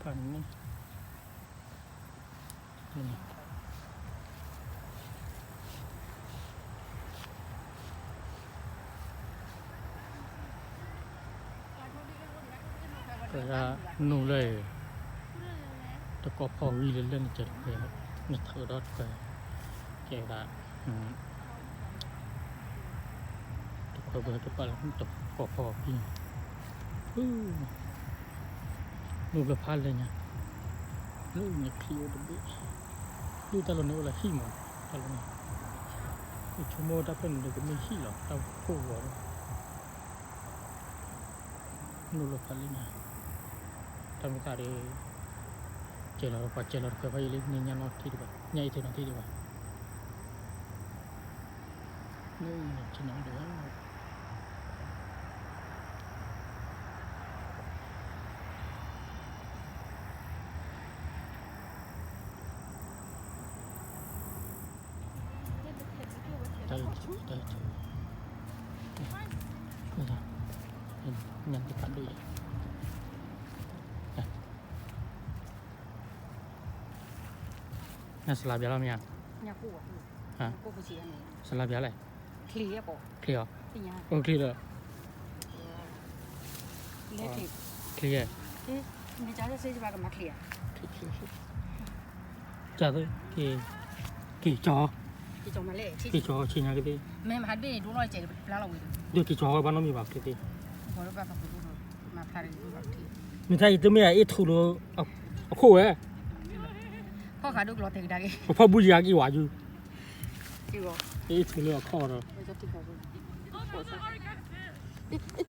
န့ၣ် ဝဲဒၣ်နူၢ်လၢ တကိးဖီၣ်ဂံၢ်လၢလၢနကဲတခွဲး နထုးဒီးတခွဲး ကဲဒၣ် တခွဲးဘၣ်တပာ်လၢတကိးဖီၣ်ဂံၢ် နူၢ်ဘျီဖးလဲၢ်ညါ လၢနချံအိၣ်တဘ့ၣ် ဒုၣ်တၢ်လီၢ်န့ၣ်အိၣ်လၢဟံၣ်မး တၢ်လီၢ်န့ၣ် ယဆိကမိၣ်တၢ်ဖဲန့ၣ်ဒီးကမ့ၢ်ဟံၣ်လီၤ တၢ်ခိၣ်ဂီၤလီၤ နူၢ်လၢဖးလဲၢ်ညါ တၢ်မ့ၢ်သးဒီး ကဲလီၤပှၤကဲလီၤတခွဲးဖးယံာ်လံ မ့ၢ်ညါနီၢ်ထံဒံးဘၣ် ညါအံၤထံနီၢ်ထံဒံးဘၣ် လၢထံနီၢ်ဒံးဘၣ် တၢ်အံၤထံ တၢ်အံၤထံ ညါတဖးဒိၣ်ယၤ နစလါဘၣ်လီၤမ့ၢ်ဧါ စလါဘၣ်လဲၣ် ချ့အီၤ အိၣ်ချ့လၢ ချ့ယဲ ကၢ်သ့ က့ၤကၠီ က့ၤကၠီဆ့ညါကသ့ ဒီးက့ၤကၠီဘၣ်နီတမံၤဘၣ်ကသ့ မ့ၢ်တၢ်အံၤတမ့ၢ်အအ့ၣ်ထူလၢ အခိၣ်ဝဲ ပဖီၣ်ဘူၣ်ယၤက့ၤဝဲယု အ့ၣ်ထူလၢအခီၣ်ဒီး